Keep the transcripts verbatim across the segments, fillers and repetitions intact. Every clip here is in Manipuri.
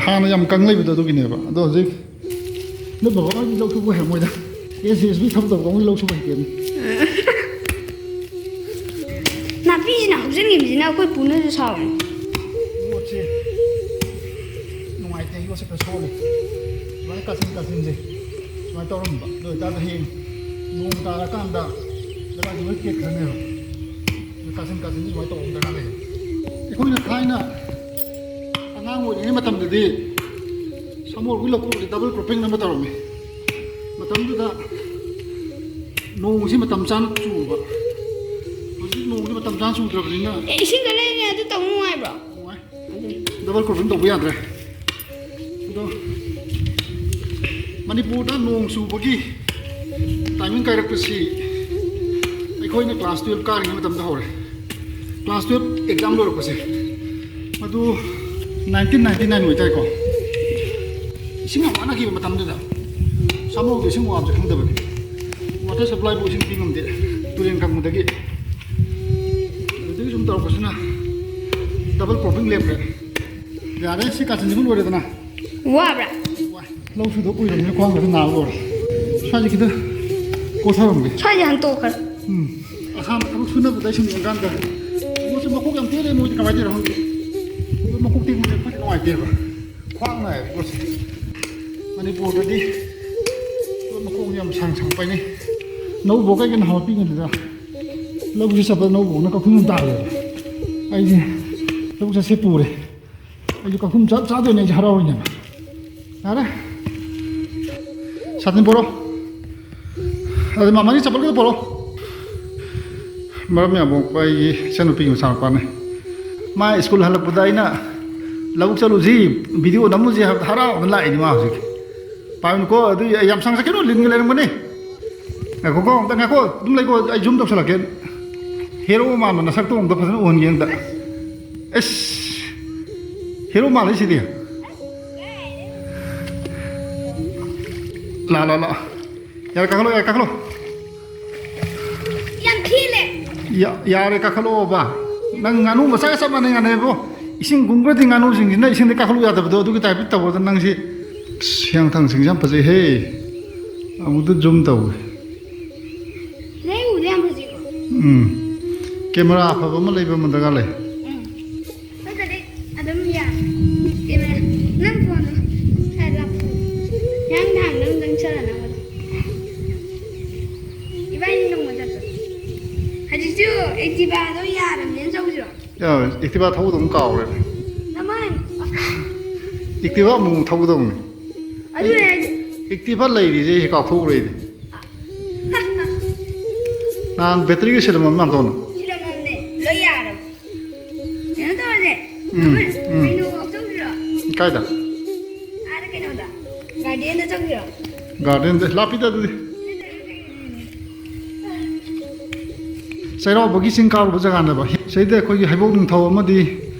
ꯍꯥꯟꯅ ꯌꯥꯝ ꯀꯪ ꯂꯩꯕꯗꯣ ꯑꯗꯨꯒꯤꯅꯦꯕ꯫ ꯑꯗꯣ ꯍꯧꯖꯤꯛ ꯅꯣꯏ ꯕꯕꯥ ꯍꯣꯏꯗꯤ ꯂꯧ ꯁꯨꯕ ꯍꯩꯔꯝꯃꯣꯏꯗ꯫ ꯑꯦꯁ ꯑꯦꯁ ꯕꯤ ꯊꯕꯛ ꯇꯧꯕ ꯀꯥꯡꯕꯨꯗꯤ ꯂꯧ ꯁꯨꯕ ꯍꯩꯇꯦꯅꯦ꯫ ꯅꯥꯄꯤꯁꯤꯅ ꯍꯧꯖꯤꯟꯈꯤꯕꯁꯤꯅ ꯑꯩꯈꯣꯏ ꯄꯨꯅꯁꯨ ꯁꯥꯎꯔꯦ꯫ ꯌꯣꯠꯁꯦ ꯅꯨꯡꯉꯥꯏꯇꯦ, ꯌꯣꯠꯁꯦ ꯈꯔ ꯁꯣꯜꯂꯦ꯫ ꯁꯨꯃꯥꯏꯅ ꯀꯥꯆꯤꯟ ꯀꯥꯆꯤꯟꯁꯦ ꯁꯨꯃꯥꯏꯅ ꯇꯧꯔꯝꯕ꯫ ꯑꯗꯨ ꯑꯣꯏꯇꯥꯔꯗꯤ ꯍꯌꯦꯡ ꯅꯣꯡ ꯇꯥꯔꯀꯥꯟꯗ ꯂꯩꯕꯥꯛꯁꯦ ꯂꯣꯏ ꯄꯦꯠꯈ꯭ꯔꯅꯦꯕ꯫ ꯑꯗꯨ ꯀꯥꯆꯤꯟ ꯀꯥꯆꯤꯟꯁꯦ ꯁꯨꯃꯥꯏꯅ ꯇꯧꯕ ꯑꯃ ꯗꯔꯀꯥꯔ ꯂꯩꯌꯦ꯫ ꯑꯩꯈꯣꯏꯅ ꯊꯥꯏꯅ ꯑꯉꯥꯡ ꯑꯣꯏꯔꯤꯉꯩ ꯃꯇꯝꯗꯗꯤ ꯁꯥꯃꯣꯔꯒꯤ ꯂꯧꯀꯣꯛꯁꯦ ꯗꯕꯜ ꯀ꯭ꯔꯣꯞꯄꯤꯡ ꯑꯃ ꯇꯧꯔꯝꯃꯤ꯫ ꯃꯇꯝꯗꯨꯗ ꯅꯣꯡꯁꯤ ꯃꯇꯝ ꯆꯥꯅ ꯆꯨꯕ꯫ ꯍꯧꯖꯤꯛ ꯅꯣꯡꯁꯤ ꯃꯇꯝ ꯆꯥꯅ ꯆꯨꯗ꯭ꯔꯕꯅꯤꯅ ꯑꯦ, ꯏꯁꯤꯡꯒ ꯂꯩꯔꯤꯉꯩ ꯑꯗꯨ ꯇꯧ ꯅꯨꯡꯉꯥꯏꯕ꯭ꯔꯣ? ꯅꯨꯡꯉꯥꯏ꯫ ꯗꯕꯜ ꯀ꯭ꯔꯣꯞꯄꯤꯡ ꯇꯧꯕ ꯌꯥꯗ꯭ꯔꯦ꯫ ꯑꯗꯣ ꯃꯅꯤꯄꯨꯔꯗ ꯅꯣꯡ ꯆꯨꯕꯒꯤ ꯇꯥꯏꯃꯤꯡ ꯀꯥꯏꯔꯛꯄꯁꯤ ꯑꯩꯈꯣꯏꯅ ꯀ꯭ꯂꯥꯁ ꯇꯨꯌꯦꯜꯞ ꯀꯥꯔꯤꯉꯩ ꯃꯇꯝꯗ ꯍꯧꯔꯦ꯫ ꯀ꯭ꯂꯥꯁ ꯇꯨꯌꯦꯜꯞ ꯑꯦꯛꯖꯥꯝ ꯂꯣꯏꯔꯛꯄꯁꯦ, ꯃꯗꯨ ꯅꯥꯏꯟꯇꯤꯟ ꯅꯥꯏꯟꯇꯤ ꯅꯥꯏꯟ ꯑꯣꯏꯇꯥꯔꯦꯀꯣ꯫ ꯏꯁꯤꯡ ꯌꯥꯝ ꯋꯥꯅꯈꯤꯕ ꯃꯇꯝꯗꯨꯗ꯫ ꯁꯥꯃꯣꯗ ꯏꯁꯤꯡ ꯋꯥꯕꯁꯦ ꯈꯪꯗꯕꯒꯤ꯫ ꯋꯥꯇꯔ ꯁꯄ꯭ꯂꯥꯏꯕꯨ ꯏꯁꯤꯡ ꯄꯤ ꯉꯝꯗꯦ, ꯇꯨꯔꯦꯟ ꯀꯪꯕꯗꯒꯤ꯫ ꯑꯗꯨꯗꯒꯤ ꯁꯨꯝ ꯇꯧꯔꯛꯄꯁꯤꯅ ꯗꯕꯜ ꯀ꯭ꯔꯣꯞꯄꯤꯡ ꯂꯦꯞꯈ꯭ꯔꯦ꯫ ꯌꯥꯔꯦ, ꯁꯤ ꯀꯥꯆꯤꯟꯁꯤꯃ ꯂꯣꯏꯔꯦꯗꯅ꯫ ꯋꯥꯕ꯭ꯔꯥ? ꯋꯥꯏ꯫ ꯂꯧ ꯁꯨꯗ ꯀꯨꯏꯔꯕꯅꯤꯅ ꯈ꯭ꯋꯥꯡꯒꯁꯦ ꯅꯥꯕ ꯂꯣꯏꯔꯦ꯫ ꯁ꯭ꯋꯥꯏꯁꯦ ꯈꯤꯇꯪ ꯀꯣꯊꯔꯝꯒꯦ꯫ ꯁ꯭ꯋꯥꯏꯁꯦ ꯍꯟꯇꯣꯛꯈ꯭ꯔꯦ꯫ ꯎꯝ꯫ ꯑꯁꯥꯝ ꯊꯕꯛ ꯁꯨꯅꯕꯗ ꯑꯩ ꯁꯨꯝ ꯌꯦꯡꯀꯥꯟꯗ ꯃꯣꯏꯁꯦ ꯃꯀꯣꯛ ꯌꯥꯝ ꯇꯦꯜꯂꯦ, ꯃꯣꯏꯗꯤ ꯀꯃꯥꯏꯅ ꯇꯧꯔꯤꯅꯣ ꯈꯪꯗꯦ꯫ ꯑꯗꯣ ꯃꯀꯣꯛ ꯇꯦꯛꯄꯁꯦ ꯑꯩꯈꯣꯏꯗꯤ ꯅꯨꯡꯉꯥꯏꯇꯦꯕ꯫ ꯈ꯭ꯋꯥꯡ ꯅꯥꯏꯌꯦꯕ ꯄꯣꯠꯁꯦ꯫ ꯃꯅꯤꯄꯨꯔꯗꯗꯤ ꯃꯀꯣꯛꯁꯦ ꯌꯥꯝ ꯁꯥꯡ ꯁꯥꯡ ꯄꯥꯏꯅꯩ꯫ ꯅꯧꯕ ꯀꯩꯒꯤꯅꯣ ꯍꯥꯏꯕ ꯄꯤꯛꯏꯉꯩꯗꯨꯗ ꯂꯧꯁꯤ ꯆꯠꯄꯗ ꯅꯧꯕꯅ ꯀꯛꯐꯝ ꯑꯃ ꯇꯥꯔꯦꯕ꯫ ꯑꯩꯁꯦ ꯂꯧ ꯆꯠꯁꯦ ꯄꯨꯔꯦ꯫ ꯑꯩꯁꯨ ꯀꯛꯐꯝ ꯆꯞ ꯆꯥꯗꯣꯏꯅꯦ, ꯑꯩꯁꯦ ꯍꯔꯥꯎꯔꯤꯅꯦꯕ꯫ ꯌꯥꯔꯦ꯫ ꯁꯥꯇꯤꯟ ꯄꯣꯔꯣ꯫ ꯑꯗꯨ ꯃꯃꯥꯒꯤ ꯆꯄꯜ ꯈꯛꯇ ꯄꯣꯔꯣ꯫ ꯃꯔꯝ ꯌꯥꯝ ꯃꯣꯛꯄ ꯑꯩꯒꯤ ꯏꯆꯟꯅꯨꯄꯤꯒꯤ ꯃꯆꯥꯅꯨꯄꯥꯅꯦ꯫ ꯃꯥ ꯁ꯭ꯀꯨꯜ ꯍꯜꯂꯛꯄꯗ ꯑꯩꯅ "ꯂꯧꯕꯨꯛ ꯆꯠꯂꯨꯁꯤ, ꯚꯤꯗꯤꯑꯣ ꯅꯝꯃꯨꯁꯤ" ꯍꯥꯏꯕꯗ ꯍꯔꯥꯎꯗꯅ ꯂꯥꯛꯏꯅꯤ ꯃꯥ ꯍꯧꯖꯤꯛ꯫ ꯄꯥꯏꯌꯨꯅꯨꯀꯣ, ꯑꯗꯨ ꯌꯥꯝ ꯁꯥꯡ ꯆꯠꯀꯅꯨ, ꯂꯤꯟꯒ ꯂꯩꯔꯝꯒꯅꯤ꯫ ꯉꯥꯏꯈꯣꯀꯣ, ꯑꯝꯇ ꯉꯥꯏꯈꯣ, ꯑꯗꯨꯝ ꯂꯩꯀꯣ, ꯑꯩ ꯖꯨꯝ ꯇꯧꯁꯜꯂꯛꯀꯦ꯫ ꯍꯦꯔꯣ ꯃꯥꯟꯕ ꯅꯁꯛꯇꯣ ꯑꯝꯇ ꯐꯖꯅ ꯎꯍꯟꯒꯦ ꯑꯝꯇ꯫ ꯑꯁ, ꯍꯦꯔꯣ ꯃꯥꯜꯂꯦ ꯁꯤꯗꯤ꯫ ꯂꯥ, ꯂꯥ, ꯂꯥ꯫ ꯌꯥꯔꯦ, ꯀꯥꯈꯠꯂꯣ, ꯌꯥꯔꯦ, ꯀꯥꯈꯠꯂꯣ꯫ ꯌꯥꯝ ꯊꯤꯜꯂꯦ꯫ ꯌꯥ-, ꯌꯥꯔꯦ, ꯀꯥꯈꯠꯂꯛꯑꯣꯕ꯫ ꯅꯪ ꯉꯥꯅꯨ ꯃꯆꯥꯒ ꯆꯞ ꯃꯥꯟꯅꯩ, ꯉꯥꯅꯩꯕꯣ꯫ ꯏꯁꯤꯡ ꯀꯨꯝꯈ꯭ꯔꯗꯤ ꯉꯥꯅꯨꯁꯤꯡꯁꯤꯅ ꯏꯁꯤꯡꯗ ꯀꯥꯈꯠꯂꯨ ꯌꯥꯗꯕꯗꯣ, ꯑꯗꯨꯒꯤ ꯇꯥꯏꯞꯇ ꯇꯧꯕꯗ ꯅꯪꯁꯤ꯫ ꯑꯁ, ꯍꯤꯌꯥꯡꯊꯥꯡꯁꯤꯡꯁꯦ ꯌꯥꯝ ꯐꯖꯩꯍꯦ꯫ ꯑꯃꯨꯛꯇ ꯖꯨꯝ ꯇꯧꯒꯦ꯫ ꯅꯪ ꯎꯕꯗ ꯌꯥꯝ ꯐꯖꯩꯀꯣ? ꯎꯝ꯫ ꯀꯦꯃꯦꯔꯥ ꯑꯐꯕ ꯑꯃ ꯂꯩꯕ ꯑꯃ ꯗꯔꯀꯥꯔ ꯂꯩ꯫ ꯎꯝ꯫ ꯅꯠꯇ꯭ꯔꯗꯤ ꯑꯗꯨꯝ ꯌꯥ-, ꯀꯦꯃꯦꯔꯥ, ꯅꯪ ꯐꯣꯟꯗꯣ ꯈꯔ ꯂꯥꯞꯊꯣꯛ꯫ ꯅꯪ ꯅꯍꯥꯟ ꯅꯪ ꯅꯪ ꯆꯠꯂ ꯅꯪ ꯑꯗꯨꯝ꯫ ꯏꯕꯥꯅꯤ ꯅꯣꯡꯃ ꯆꯠꯄ꯫ ꯍꯧꯖꯤꯛꯁꯨ Activa ꯗꯣ ꯌꯥꯔꯝꯅꯤꯅ ꯆꯧꯁꯤꯔꯣ? ꯌꯥꯔꯣꯏ, Activa ꯊꯧꯕꯗꯣ ꯑꯃꯨꯛ ꯀꯥꯎꯔꯦ꯫ ꯅꯃꯥꯏ꯫ Activa ꯑꯃꯨꯛ ꯊꯧꯒꯗꯧꯅꯤ꯫ ꯑꯗꯨꯅꯦ ꯍꯥꯏꯁꯦ꯫ Activa ꯂꯩꯔꯤꯁꯦ ꯑꯩꯁꯦ ꯀꯥꯎꯊꯣꯛꯎꯔꯦ ꯑꯩꯗꯤ꯫ ꯅꯍꯥꯟ ꯕꯦꯇ꯭ꯔꯤꯒ ꯁꯤꯜꯂꯝꯃꯕ ꯃꯥꯝꯇꯣꯟꯅ? ꯁꯤꯜꯂꯝꯃꯕꯅꯦ꯫ ꯂꯣꯏ ꯌꯥꯔꯕ꯫ ꯀꯩꯅꯣ ꯇꯧꯔꯁꯦ꯫ ꯎꯝ, ꯎꯝ꯫ ꯀꯩꯅꯣ ꯆꯧꯁꯤꯔꯣ? ꯀꯥꯏꯗ? ꯑꯥꯗ ꯀꯩꯅꯣꯗ꯫ Garden ꯗ ꯆꯧꯁꯤꯔꯣ? Garden ꯗ? ꯂꯥꯞꯄꯤꯗ ꯑꯗꯨꯗꯤ꯫ ꯆꯩꯔꯥꯎꯕꯒꯤ ꯆꯤꯡ ꯀꯥꯔꯨꯕ ꯖꯒꯥꯅꯦꯕ꯫ ꯁꯤꯗꯩꯗ ꯑꯩꯈꯣꯏꯒꯤ ꯍꯩꯕꯣꯛ ꯅꯤꯡꯊꯧ ꯑꯃꯗꯤ,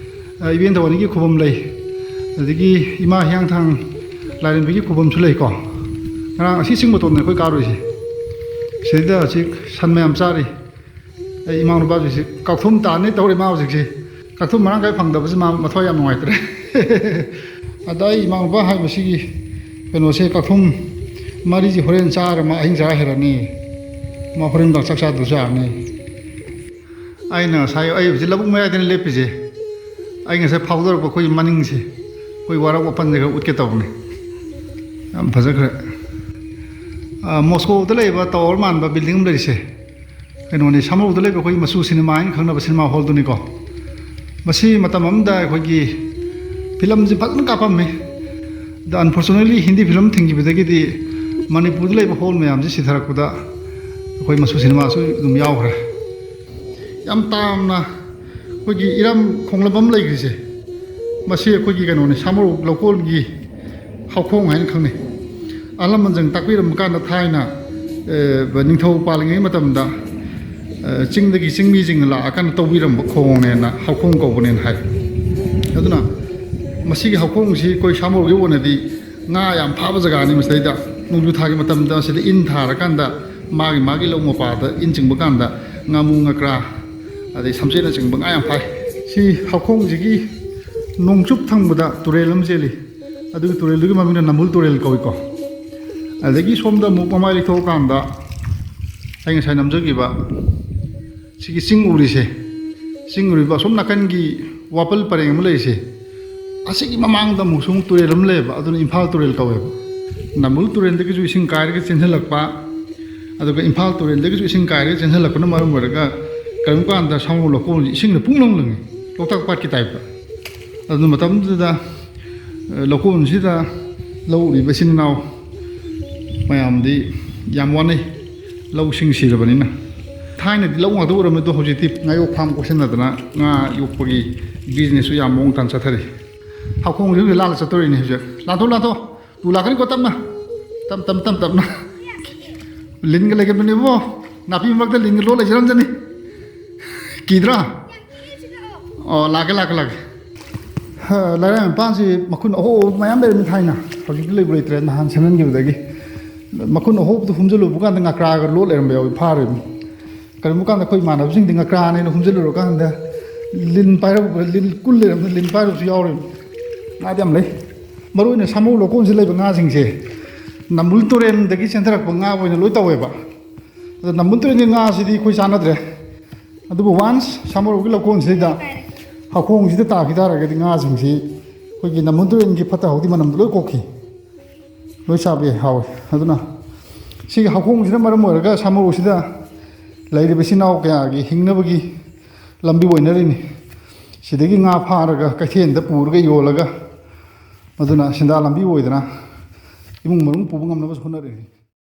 ꯑ, ꯏꯕꯦꯟ ꯊꯧꯕꯥꯜꯒꯤ ꯈꯨꯕꯝ ꯂꯩ꯫ ꯑꯗꯒꯤ ꯏꯃꯥ ꯍꯤꯌꯥꯡꯊꯥꯡ ꯂꯥꯏꯔꯦꯝꯕꯤꯒꯤ ꯈꯨꯕꯝꯁꯨ ꯂꯩꯀꯣ꯫ ꯉꯔꯥꯡ ꯑꯁꯤ ꯆꯤꯡ ꯃꯇꯣꯟꯅꯦ ꯑꯩꯈꯣꯏ ꯀꯥꯔꯨꯏꯁꯦ꯫ ꯁꯤꯗꯩꯗ ꯍꯧꯖꯤꯛ ꯁꯟ ꯃꯌꯥꯝ ꯆꯥꯔꯤ꯫ ꯑꯩ ꯏꯃꯥ ꯅꯨꯄꯥꯁꯤꯡꯁꯤ ꯀꯥꯎꯊꯨꯝ ꯇꯥꯅꯤ ꯇꯧꯔꯤ ꯃꯥ ꯍꯧꯖꯤꯛꯁꯤ꯫ ꯀꯥꯎꯊꯨꯝ ꯃꯔꯥꯡ ꯀꯥꯏ ꯐꯪꯗꯕꯁꯤ ꯃꯥ ꯃꯊ꯭ꯋꯥꯏ ꯌꯥꯝ ꯅꯨꯡꯉꯥꯏꯇ꯭ꯔꯦ꯫ ꯑꯗ ꯑꯩ ꯏꯃꯥ ꯅꯨꯄꯥ ꯍꯥꯏꯕꯁꯤꯒꯤ ꯀꯩꯅꯣꯁꯦ, ꯀꯥꯎꯊꯨꯝ ꯃꯔꯤꯁꯤ ꯍꯣꯔꯦꯟ ꯆꯥꯔ ꯃꯥ ꯑꯍꯤꯡ ꯆꯥ ꯍꯩꯔꯅꯤ꯫ ꯃꯥ ꯍꯣꯔꯦꯟ ꯅꯨꯡꯗꯥꯡ ꯆꯥꯛ ꯆꯥꯗ꯭ꯔꯁꯨ ꯌꯥꯔꯅꯤ꯫ ꯑꯩꯅ ꯉꯁꯥꯏ, ꯑꯩ ꯍꯧꯖꯤꯛ ꯂꯧꯕꯨꯛ ꯃꯌꯥꯏꯗꯅꯤ ꯂꯦꯞꯄꯤꯁꯦ꯫ ꯑꯩ ꯉꯁꯥꯏ ꯐꯥꯎꯗꯔꯛꯄ ꯑꯩꯈꯣꯏꯒꯤ ꯃꯅꯤꯡꯁꯦ, ꯑꯩꯈꯣꯏ ꯋꯥꯔꯛ ꯃꯄꯟꯁꯦ ꯈꯔ ꯎꯠꯀꯦ ꯇꯧꯕꯅꯤ꯫ ꯌꯥꯝ ꯐꯖꯈ꯭ꯔꯦ꯫ ꯑ, ꯃꯣꯁꯀꯣꯗ ꯂꯩꯕ tower ꯃꯥꯟꯕ building ꯑꯃ ꯂꯩꯔꯤꯁꯦ, ꯀꯩꯅꯣꯅꯤ, ꯁꯥꯃꯧꯗ ꯂꯩꯕ ꯑꯩꯈꯣꯏꯒꯤ ꯃꯆꯨ ꯁꯤꯅꯦꯃꯥ ꯍꯥꯏꯅ ꯈꯪꯅꯕ ꯁꯤꯅꯦꯃꯥ ꯍꯣꯜꯗꯨꯅꯤꯀꯣ꯫ ꯃꯁꯤ ꯃꯇꯝ ꯑꯃꯗ ꯑꯩꯈꯣꯏꯒꯤ ꯐꯤꯂꯝꯁꯤ ꯐꯖꯅ ꯀꯥꯞꯄꯝꯃꯤ꯫ ꯑꯗ unfortunately ꯍꯤꯟꯗꯤ ꯐꯤꯂꯝ ꯊꯤꯡꯈꯤꯕꯗꯒꯤꯗꯤ ꯃꯅꯤꯄꯨꯔꯗ ꯂꯩꯕ ꯍꯣꯜ ꯃꯌꯥꯝꯁꯤ ꯁꯤꯊꯔꯛꯄꯗ ꯑꯩꯈꯣꯏ ꯃꯆꯨ ꯁꯤꯅꯦꯃꯥꯁꯨ ꯑꯗꯨꯝ ꯌꯥꯎꯈ꯭ꯔꯦ꯫ ꯌꯥꯝ ꯇꯥꯝꯅ ꯑꯩꯈꯣꯏꯒꯤ ꯏꯔꯝ ꯈꯣꯡꯂꯝ ꯑꯃ ꯂꯩꯈ꯭ꯔꯤꯁꯦ, ꯃꯁꯤ ꯑꯩꯈꯣꯏꯒꯤ ꯀꯩꯅꯣꯅꯤ, ꯁꯥꯃꯔꯣꯛ ꯂꯧꯀꯣꯜꯒꯤ ꯍꯧꯈꯣꯡ ꯍꯥꯏꯅ ꯈꯪꯅꯩ꯫ ꯑꯍꯜ ꯂꯃꯟꯁꯤꯡ ꯇꯥꯛꯄꯤꯔꯝꯕ ꯀꯥꯟꯗ ꯊꯥꯏꯅ, ꯑꯦ, ꯅꯤꯡꯊꯧ ꯄꯥꯜꯂꯤꯉꯩ ꯃꯇꯝꯗ, ꯑꯦ, ꯆꯤꯡꯗꯒꯤ ꯆꯤꯡꯃꯤꯁꯤꯡꯅ ꯂꯥꯛꯑꯀꯥꯟꯗ ꯇꯧꯕꯤꯔꯝꯕ ꯈꯣꯡꯅꯦꯅ, ꯍꯧꯈꯣꯡ ꯀꯧꯕꯅꯦꯅ ꯍꯥꯏ꯫ ꯑꯗꯨꯅ ꯃꯁꯤꯒꯤ ꯍꯧꯈꯣꯡꯁꯤ ꯑꯩꯈꯣꯏ ꯁꯥꯃꯔꯣꯛꯀꯤ ꯑꯣꯏꯅꯗꯤ ꯉꯥ ꯌꯥꯝ ꯐꯥꯕ ꯖꯒꯥꯅꯤ꯫ ꯃꯁꯤꯗꯩꯗ ꯅꯣꯡꯖꯨ ꯊꯥꯒꯤ ꯃꯇꯝꯗ ꯁꯤꯗ ꯏꯟ ꯊꯥꯔꯀꯥꯟꯗ ꯃꯥꯒꯤ, ꯃꯥꯒꯤ ꯂꯧ ꯃꯄꯥꯗ ꯏꯟ ꯆꯤꯡꯕ ꯀꯥꯟꯗ ꯉꯥꯃꯨ, ꯉꯀ꯭ꯔꯥ, ꯑꯗꯩ ꯁꯝꯆꯦꯠꯅꯆꯤꯡꯕ ꯉꯥ ꯌꯥꯝ ꯐꯥꯏ꯫ ꯁꯤ ꯍꯧꯈꯣꯡꯁꯤꯒꯤ ꯅꯣꯡꯆꯨꯞ ꯊꯪꯕꯗ ꯇꯨꯔꯦꯜ ꯑꯃ ꯆꯦꯜꯂꯤ꯫ ꯑꯗꯨꯒꯤ ꯇꯨꯔꯦꯜꯗꯨꯒꯤ ꯃꯃꯤꯡꯅ ꯅꯝꯕꯨꯜ ꯇꯨꯔꯦꯜ ꯀꯧꯏꯀꯣ꯫ ꯑꯗꯒꯤ ꯁꯣꯝꯗ ꯑꯃꯨꯛ ꯃꯃꯥꯏ ꯂꯩꯊꯣꯛꯑꯀꯥꯟꯗ ꯑꯩ ꯉꯁꯥꯏ ꯅꯝꯖꯈꯤꯕ ꯁꯤꯒꯤ ꯆꯤꯡ ꯎꯔꯤꯁꯦ, ꯆꯤꯡ ꯎꯔꯤꯕ ꯑꯁꯣꯝ ꯅꯥꯀꯟꯒꯤ ꯋꯥꯄꯜ ꯄꯔꯦꯡ ꯑꯃ ꯂꯩꯔꯤꯁꯦ, ꯑꯁꯤꯒꯤ ꯃꯃꯥꯡꯗ ꯑꯃꯨꯛꯁꯨ ꯑꯃꯨꯛ ꯇꯨꯔꯦꯜ ꯑꯃ ꯂꯩꯌꯦꯕ, ꯑꯗꯨꯅ ꯏꯝꯐꯥꯜ ꯇꯨꯔꯦꯜ ꯀꯧꯋꯦꯕ꯫ ꯅꯝꯕꯨꯜ ꯇꯨꯔꯦꯜꯗꯒꯤꯁꯨ ꯏꯁꯤꯡ ꯀꯥꯏꯔꯒ ꯆꯦꯟꯁꯤꯜꯂꯛꯄ, ꯑꯗꯨꯒ ꯏꯝꯐꯥꯜ ꯇꯨꯔꯦꯜꯗꯒꯤꯁꯨ ꯏꯁꯤꯡ ꯀꯥꯏꯔꯒ ꯆꯦꯟꯁꯤꯜꯂꯛꯄꯅ ꯃꯔꯝ ꯑꯣꯏꯔꯒ ꯀꯔꯤꯒꯨꯝꯕ ꯀꯥꯟꯗ ꯁꯥꯃꯨ ꯂꯧꯀꯣꯟꯁꯦ ꯏꯁꯤꯡꯅ ꯄꯨꯡꯂꯪ ꯂꯪꯉꯤ, ꯂꯣꯛꯇꯥꯛ ꯄꯥꯠꯀꯤ ꯇꯥꯏꯞꯇ꯫ ꯑꯗꯨ ꯃꯇꯝꯗꯨꯗ, ꯑ, ꯂꯧꯀꯣꯟꯁꯤꯗ ꯂꯧ ꯎꯔꯤꯕ ꯏꯆꯤꯟ ꯏꯅꯥꯎ ꯃꯌꯥꯝꯗꯤ ꯌꯥꯝ ꯋꯥꯅꯩ, ꯂꯧꯁꯤꯡ ꯁꯤꯔꯕꯅꯤꯅ꯫ ꯊꯥꯏꯅꯗꯤ ꯂꯧ ꯉꯥꯛꯇ ꯎꯔꯝꯃꯦ, ꯑꯗꯣ ꯍꯧꯖꯤꯛꯇꯤ ꯉꯥꯌꯣꯛ ꯐꯥꯝ ꯀꯣꯏꯁꯟꯅꯗꯅ ꯉꯥ ꯌꯣꯛꯄꯒꯤ ꯕꯤꯖꯤꯅꯦꯁꯁꯨ ꯌꯥꯝ ꯃꯑꯣꯡ ꯇꯥꯅ ꯆꯠꯊꯔꯤ꯫ ꯍꯧꯈꯣꯡꯁꯦ ꯍꯧꯖꯤꯛ ꯂꯥꯜꯂ ꯆꯠꯇꯣꯔꯤꯅꯦ ꯍꯧꯖꯤꯛ꯫ ꯂꯥꯟꯊꯣꯛ, ꯂꯥꯟꯊꯣꯛ꯫ ꯇꯨ ꯂꯥꯛꯀꯅꯤꯀꯣ, ꯇꯞꯅ꯫ ꯇꯞ, ꯇꯞ, ꯇꯞ, ꯇꯞꯅ꯫ ꯂꯤꯟꯒ ꯂꯩꯒꯟꯕꯅꯦꯕꯣ꯫ ꯅꯥꯄꯤ ꯃꯔꯛꯇ ꯂꯤꯟꯒ ꯂꯣꯠ ꯂꯩꯖꯔꯝꯖꯅꯤ꯫ ꯀꯤꯗ꯭ꯔꯥ? ꯑꯣ, ꯂꯥꯛꯀꯦ, ꯂꯥꯛꯀꯦ, ꯂꯥꯛꯀꯦ꯫ ꯍ, ꯂꯩꯔꯥꯏ ꯃꯄꯥꯟꯁꯤ ꯃꯈꯨꯟ ꯑꯍꯣꯕ ꯃꯌꯥꯝ ꯂꯩꯔꯝꯃꯤ ꯊꯥꯏꯅ꯫ ꯍꯧꯖꯤꯛꯇꯤ ꯂꯩꯕꯨ ꯂꯩꯇ꯭ꯔꯦ, ꯅꯍꯥꯟ ꯁꯦꯝꯍꯟꯈꯤꯕꯗꯒꯤ꯫ ꯃꯈꯨꯟ ꯑꯍꯣꯕꯗꯨ ꯍꯨꯝꯖꯤꯜꯂꯨꯕ ꯀꯥꯟꯗ ꯉꯀ꯭ꯔꯥꯒ ꯂꯣꯠ ꯂꯩꯔꯝꯕ ꯌꯥꯎꯏ, ꯐꯥꯔꯤꯕꯅꯤ꯫ ꯀꯔꯤꯒꯨꯝꯕ ꯀꯥꯟꯗ ꯑꯩꯈꯣꯏ ꯏꯃꯥꯟꯅꯕꯁꯤꯡꯗꯤ ꯉꯀ꯭ꯔꯥꯅꯦꯅ ꯍꯨꯝꯖꯤꯜꯂꯨꯔꯀꯥꯟꯗ ꯂꯤꯟ ꯄꯥꯏꯔꯛꯄ, ꯂꯤꯟ ꯀꯨꯜ ꯂꯩꯔꯝꯃꯤ, ꯂꯤꯟ ꯄꯥꯏꯔꯨꯕꯁꯨ ꯌꯥꯎꯔꯤꯕꯅꯤ꯫ ꯉꯥꯗꯤ ꯌꯥꯝ ꯂꯩ꯫ ꯃꯔꯨ ꯑꯣꯏꯅ ꯁꯥꯃꯨ ꯂꯧꯀꯣꯟꯁꯤ ꯂꯩꯕ ꯉꯥꯁꯤꯡꯁꯦ ꯅꯝꯕꯨꯜ ꯇꯨꯔꯦꯜꯗꯒꯤ ꯆꯦꯟꯊꯔꯛꯄ ꯉꯥ ꯑꯣꯏꯅ ꯂꯣꯏ ꯇꯧꯋꯦꯕ꯫ ꯑꯗꯣ ꯅꯝꯕꯨꯜ ꯇꯨꯔꯦꯜꯒꯤ ꯉꯥꯁꯤꯗꯤ ꯑꯩꯈꯣꯏ ꯆꯥꯟꯅꯗ꯭ꯔꯦ꯫ ꯑꯗꯨꯕꯨ once ꯁꯥꯃꯨꯔꯧꯒꯤ ꯂꯧꯀꯣꯟꯁꯤꯗ ꯍꯧꯈꯣꯡꯁꯤꯗ ꯇꯥꯈꯤ ꯇꯥꯔꯒꯗꯤ ꯉꯥꯁꯤꯡꯁꯤ ꯑꯩꯈꯣꯏꯒꯤ ꯅꯝꯕꯨꯜ ꯇꯨꯔꯦꯜꯒꯤ ꯐꯠꯇ ꯍꯥꯎꯗꯤ ꯃꯅꯝꯗ ꯂꯣꯏ ꯀꯣꯛꯈꯤ꯫ ꯂꯣꯏ ꯆꯥꯕ ꯌꯥꯏ, ꯍꯥꯎꯋꯤ꯫ ꯑꯗꯨꯅ ꯁꯤꯒꯤ ꯍꯧꯈꯣꯡꯁꯤꯅ ꯃꯔꯝ ꯑꯣꯏꯔꯒ ꯁꯥꯃꯨꯔꯧꯁꯤꯗ ꯂꯩꯔꯤꯕ ꯏꯆꯤꯟ ꯏꯅꯥꯎ ꯀꯌꯥꯒꯤ ꯍꯤꯡꯅꯕꯒꯤ ꯂꯝꯕꯤ ꯑꯣꯏꯅꯔꯤꯅꯤ꯫ ꯁꯤꯗꯒꯤ ꯉꯥ ꯐꯥꯔꯒ ꯀꯩꯊꯦꯜꯗ ꯄꯨꯔꯒ ꯌꯣꯜꯂꯒ ꯃꯗꯨꯅ ꯁꯦꯟꯗꯥ ꯂꯝꯕꯤ ꯑꯣꯏꯗꯅ ꯏꯃꯨꯡ ꯃꯅꯨꯡ ꯄꯨꯕ ꯉꯝꯅꯕꯁꯨ ꯍꯣꯠꯅꯔꯤꯅꯤ꯫